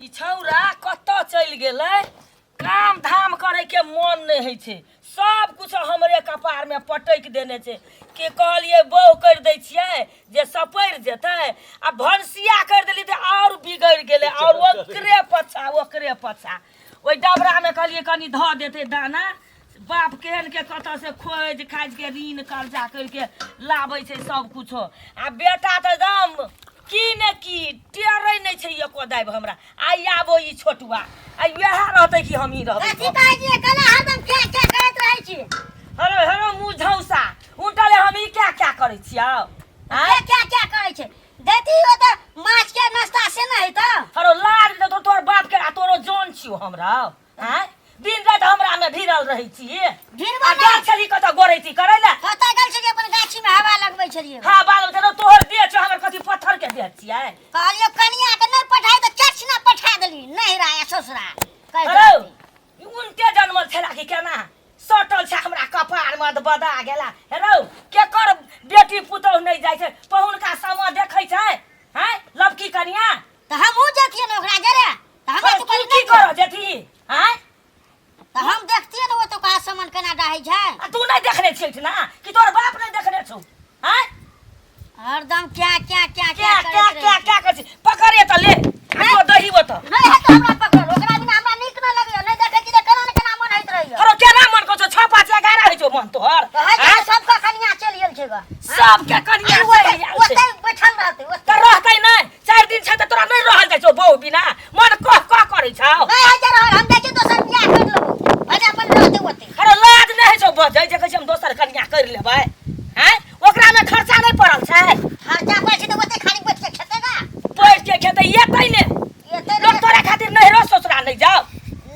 ई छौड़ा कतऽ चलि गेलै? काम धाम करैके मन नहि होइ छै, सब कुछ हमरे कपारमे पटकि देने छै। के कहलियै बहु करि दै छियै जे सपरि जेतै, आ भनसिया करि देलियै तऽ आओर बिगड़ि गेलै, आओर ओकरे पछा ओकरे पछा। ओहि डबरामे कहलियै कनि धऽ देतै दाना, बाप केहन के कतऽ से खोजि खाजि के ऋण कर्जा करिके लाबै छै सब कुछो, आ बेटा तऽ एकदम की ने की टेरै नहि छै एको दाबि हमरा। आइ आबो ई छोटुआ, आ वएह रहतै कि हमही रहबै? कथी कहै छियै कला हरदम क्या क्या करैत रहै छी? हरो हरो मुँह झौसा उनटले, हम ई क्या क्या करै छियौ? आँय, क्या क्या करै छै? देती हो तऽ माछ के नाश्ता से नहि हेतौ। हरो लाज देतौ तोहर बाप के, आ तोरो जन छियौ हमरा। आँय, दिन राति हमरा में भिड़ल रहै छी? भिड़बो आ गेल छली कतऽ गोरैती करै लए? कतऽ गेल छलियै? अपन गाछी में हवा लगबै छलियै। हँ, बाल बच्चा तोहर देह छौ, हमर कथी पत्थर के देह छियै? कहलियौ कनिया के नहि पठाइ तऽ चचना पठा देली नहिरा या ससुरा कहि अरे देलकै। ई उनटे जनमल छला कि केना सटल छै हमरा कपार में बदा गेला? हे रौ, केकर बेटी पुतोहु नहि जाइ छै पहुनका समय देखै छै? हैं लबकी कनिया। तऽ हमहूँ जैतियै ने ओकरा जरे तऽ हमरा तू तो कहली की नहि करऽ जेती? आँय, तऽ हम देखतियै ने ओ तो कहा सामान केना डाहै छै। आ तू नहि देखने छियै ना कि तोहर बाप नहि देखने छौ? आँय, हरदम क्या क्या क्या क्या क्या क्या करैत क्या रहै क्या करै छी? पकड़े तऽ ले आ तो दही ओतऽ छै। नहि हेतौ हमरा पकड़ल, ओकरा बिना हमरा नीक नहि लगैया। नहि देखै छी तऽ केना ने केना मन होइत रहैया। हरो केना मन करै छौ? 6 5 11 होइ छौ मन तोहर? कहै छै आँय? सबके कनिया चलि गेल छै ग। सबके कनिया आ ओतै चलि आयल छै। ओतै बैठल रहतै ओतै। तऽ रहतै नहि, 4 दिन छै तऽ तोरा नहि रहल जाइ छौ बहु बिना? मन कह कह करै छौ। नहि होइ छै रहल, हम जाइ छी दोसर बियाह करि लेबौ, भले अपन रहतै ओतै। अरे लाज नहि होइ छौ बजै जे कहै छी हम दोसर कनिया करि लेबै? आँय, ओकरा मे खर्चा नहि पड़ल छै? खर्चा पड़ै छै तऽ ओतै खाली बैठ के खेतै गा। बैठ के खेतै, एतै ने। एतै लोक तोरा खातिर नैहरो ससुरा नहि जाउ।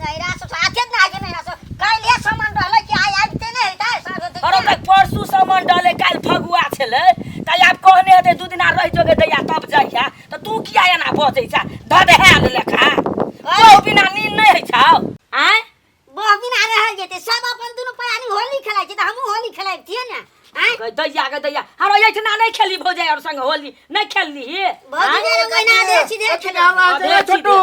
नैहरा ससुरा आते ने आइ नैहरा ससुरा काल्हि सामान रहलै कि आइ आबिते नहि हेतै साँझ होतै। अरे तऽ परसू सामान डले, काल्हि फगुआ छलै, तऽ आब कहने हेतै 2 दिना रहि जोगे दैया तब जइहा। तऽ तू किया एना बजै छा धधहायल लेखा? बहु बिना नींद नहि होइ छौ? आँय, बहु बिना रहल जेतै? सब अपन दुनू प्राणी होली खेलाइ छै तऽ हमहूँ होली खेलाइतियै ने। आँय गै दैया, गै दैया, हरो एहिठिना नहि खेली भौजाइ आओर संग होली नहि खेलली? भौजी ओहिना दे सीधे कथी खेलै। कहला छै अधे छोटू?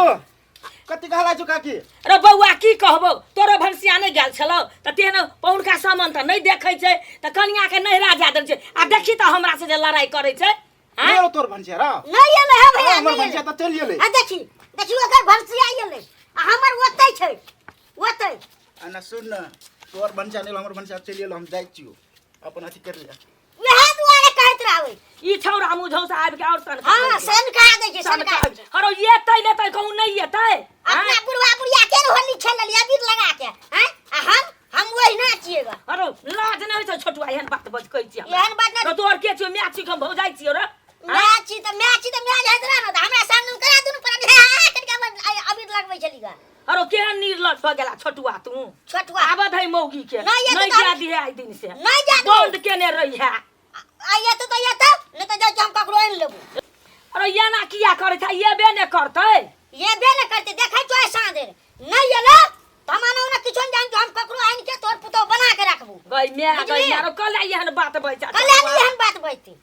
कथी कहला छौ काकी? अरे बौआ, की कहबौ, तोरो भनसिया नहि गेल छलौ तऽ तेहन पहुनका सामान तऽ नहि देखै छै, तऽ कनियाके नहिरा जा देने छै, आ देखी तऽ हमरा से जे लड़ाइ करै छै। नहि आँय एलौ तोर भनसिया रा? नहि एलै हे भैया। हमर नहि भनसिया एलै। तऽ चलि गेलै। आ देखी देखी, ओकर भनसिया एलै आ हमर ओतै छै ओतै। आ ना सुन न, तोर भनसिया नहि एलौ, हमर भनसिया चलि गेलौ, हम जाइ छियौ, अपन अथी कर लिअ। वएह दुआरे कहैत रहबै। ई छौड़ा मुझौसा आबि के आओर सनका हाँ, सनका दै छै, सनका दै छै। हरो एतै ने तऽ कहूँ नहि एतै? अपना बुढ़वा बुढ़िया के होली खेललियै अबीर लगा के। हैं, आ हम ओहिना छियै ग। हरो लाज नहि होइ छौ छोटुआ, एहन बात बज कहै छियै हमरा? एहन बात नहि। तऽ तोहर के छियौ? माय छी कि हम भौजाइ छियौ रे? माय छी तऽ, माय छी तऽ माय जाइत रह ने तऽ हमरा सामने मे केना दुनू प्राणी हे हे करिके अबीर लगबै छली ग। हरो केहन निर्लज भऽ गेला छोटुआ तू। छोटुआ आबऽ दही मौगी के। नहि एतै नहि तऽ जा दिहे आइ दिन से। नहि जा दिहे। बंद केने रही है। आ एतै तऽ एतै, नहि तऽ जाइ छी हम ककरो आनि लेबो। अरे एना किया करै छै? एबे ने करतै। एबे ने करतै, देखै छौ आइ साँझ धरि नहि एलै तऽ हम एना ओना किछो नहि जानि, हम ककरो आनि के तोहर पुतोह बना के राखबो। गई माय, गई बुझलियै? माय, रो कला एहन बात बजै? कल्हे नहि एहन बात बजतै।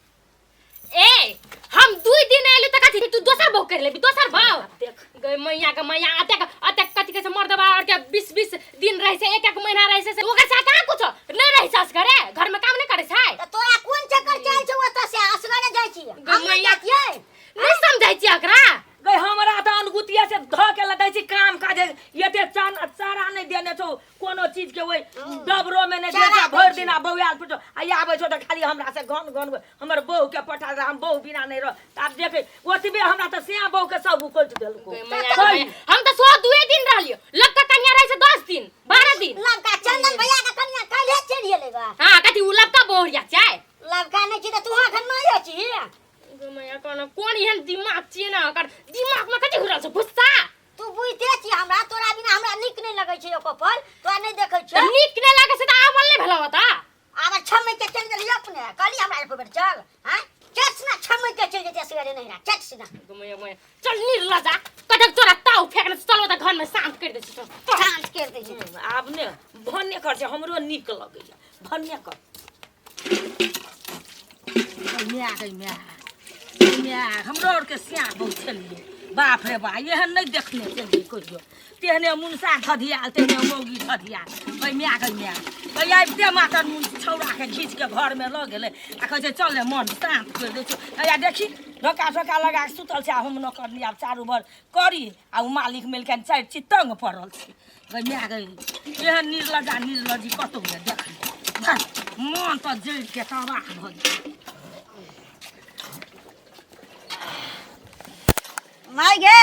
ए, हम 2 दिन आइले त कथी तू दोसर बहु कर लेबी? दोसर बहु देख गई मैया के मैया, अतेक अतेक कथी के मर्दबा और के 20 20 दिन रहे से, 1 1 महीना रहे से ओकर साथ कहाँ कुछ नहीं रहे छै, असगरे घर में काम नहीं करे छै। तऽ तोरा कोन चक्कर चल छौ ओतऽ से असगरे जाइ छी? हम नहि मैया। जातियै। नहीं समझै छी एकरा। गई, हमरा तऽ अनगुतिया से धऽ के लदै छी काम काज, एते चान चारा नहि देने छौ कोनो चीज के, ओहि डबरो में नहि देने चारा छौ। भरि दै दिन आ बौआयल पिटो आ आबै छौ तऽ खाली हमरा से घन घन हमर बहू के पठा दे, हम बहू बिना नहि रह। तऽ आब देखे ओतबे हमरा तऽ सिया बहू के सब उकटि देलको। गई मैया के मैया, हम तऽ सो 2 दिन रहलियो, लड़का कन्या रहे छै 10 दिन 12 दिन। लड़का चंदन भैया के कनिया काल्हे चलि गेलै गा। हां, कथी उ लड़का बहुरिया छै? लड़का नहि छी तऽ तू अखन नहि छी। गई मैया, कोन कोन एहन दिमाग छियै ने, ओकर दिमाग में कथी घुरल छै भुस्सा? तू बुझिते छी हमरा, तोरा बिना हमरा नीक नहि लगै छै एको पल, तोरा नहि देखै तऽ छियौ। नीक नहि लागै छै तऽ आवल नहि भेलौ ओतऽ। आब छमै के चलि गेलियै अपने, कहली हमरा एक बेर चल। आँय, चट सिना छमै के चलि जेतै असगरे नहिरा चट सिना। गई मैया मैया, चल निर्लजा, कटक तोरा ताव फेकने छै, चल ओतऽ घर में शांत कर दै छी, चल। शांत कर दै छी। आब ने भन्ने कर छै, हमरो नीक लगैया, भन्ने कर। गै माय, गै माय, गै माय, हमरो आरके स्याह बहु छलियै। बाप रे बा, एहन नहि देखने छलियै कहियो। तेहने मुनसा धधियाल, तेहने मौगी धधियाल। गै माय, गै माय, गै आबिते मातर मुन छौड़ाके घीच के घरमे लऽ गेलै आ कहै छै चल ने मन शान्त करि दै छौ। हैया देखी ढोका ठोका लगा कऽ सुतल छै आ हम नौकरनी आब चारू भर करी आ ओ मालिक मिलकनि चारि चितङ्ग पड़ल छै। गै माय गै, एहन निर्लजा निर्लजी कतहु नहि देखली। मन तऽ जरि के तबाह भऽ गेल। माय गे।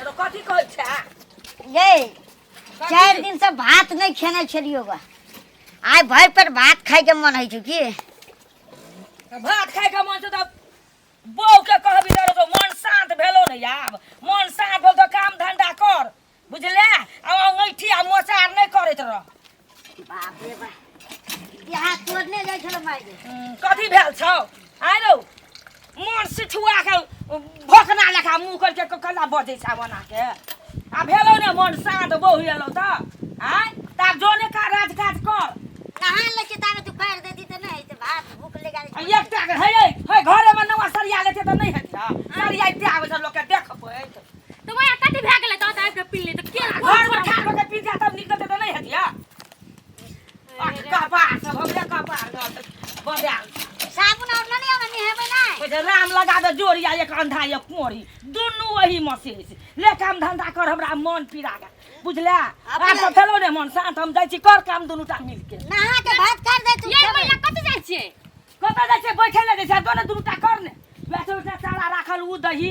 एगो कथी कहै छै गे? 4 दिन से भात नहीं खेने छलियो गा, आइ भरि पेट भात खाय के मन होइ छौ की? भात खाय के मन छै तऽ बहू के कहबी तऽ मन शांत भेलो ने। आब मन शांत भेल तऽ काम धंधा कर, बुझले? आ अंगैठी आ मोचार नहि करैत रह। बाप रे बाप, यहाँ तोड़ने जाइ छलो माय गे। कथी भेल छौ? आइ रौ मन सिठुआ के भोकना लेखा मुँह करके कला बजै छै बना के। आ भेलौ ने मन शांत, बहु एलौ तऽ आँय, तऽ आब जो ने राज काज कर। नहा लै छियै ताबे तू कर देती तऽ नहि हेतै भात, भूख लगा आ एकटा के हे हे घरे मे नवा सरिया लेते तऽ नहि हेतै? सरियाइते आबै छै लोकके देखबैत। तऽ वएह कथी भए गेलै तऽ आबि कऽ पी ले तऽ के घर मे ठाढ़ भऽ के पी जा तब निकलते तऽ नहि हेतै? कपार सब हमरे कपार बजाल। साबुन और नहीं आना, नहेबै नहि? कहै छै राम लगा दे जोड़िया, एक अंधा एक कोढ़ी दुनू वही मशीन छै। ले काम धंधा कर, हमरा मन पीड़ा गेल, बुझले? आब तऽ भेलौ ने मन शांत, हम जाइ छी, कर काम दुनू टा मिल के। नहा के भात कर दे तू। ये मैया, कतऽ जाइ छियै? कतऽ जाइ छियै? बैठे लए जाइ छै। दोनो दुनू टा कर ने। वैसे ओकरा चारा राखल ओ दही,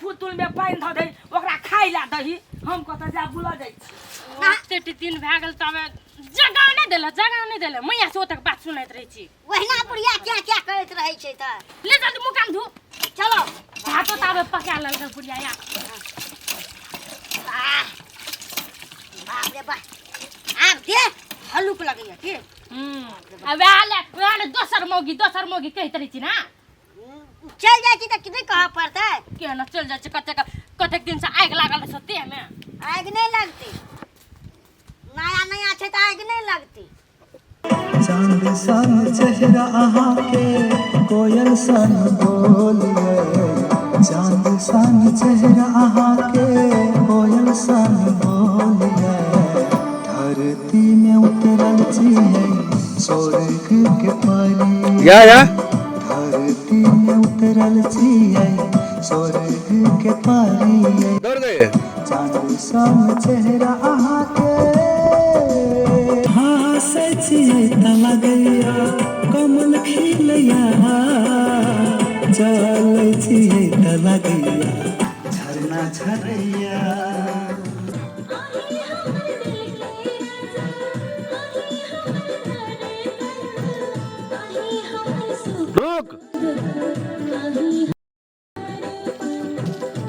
फुतुल में पानि धऽ दही, ओकरा खाइ लए दही। हम कतऽ जायब? बुलऽ जाइ छी। ओतेक दिन भए गेल तबे जगह नहि देलक, जगह नहि देलक। मैया से ओतेक बात सुनैत रहै छी। ओहिना बुढ़िया क्या क्या करैत रहै छै तऽ। ले जल्दी मुँह कान धो। चलो। भातो ताबे पका लेलकै बुढ़िया या। आह, बाप रे बाप, आब दे हल्लुक लगैया की। आ वएह ले दोसर मौगी कहैत रहै छी ने। चलि जाइ छी तऽ नहि कहऽ पड़तै? केना चलि जाइ छै? कतेक कतेक दिन से आगि लागल रहै छै देहमे। आगि नहि लगतै, नया नया छै तऽ आगि नहि लगतै। चाँद सन चेहरा अहाँके, कोयल सन बोलिए। चाँद सन चेहरा अहाँके, कोयल सन बोलिए। धरती में उतरल छियै स्वर्ग के परी। या या। धरती में उतरल छियै स्वर्ग के परी। दौड़ गए। चाँद सन चेहरा अहाँके, हँसै छियै तऽ लगैया कमल खिलैया। चलै छियै तऽ लगैया झरना झरैया। रुक।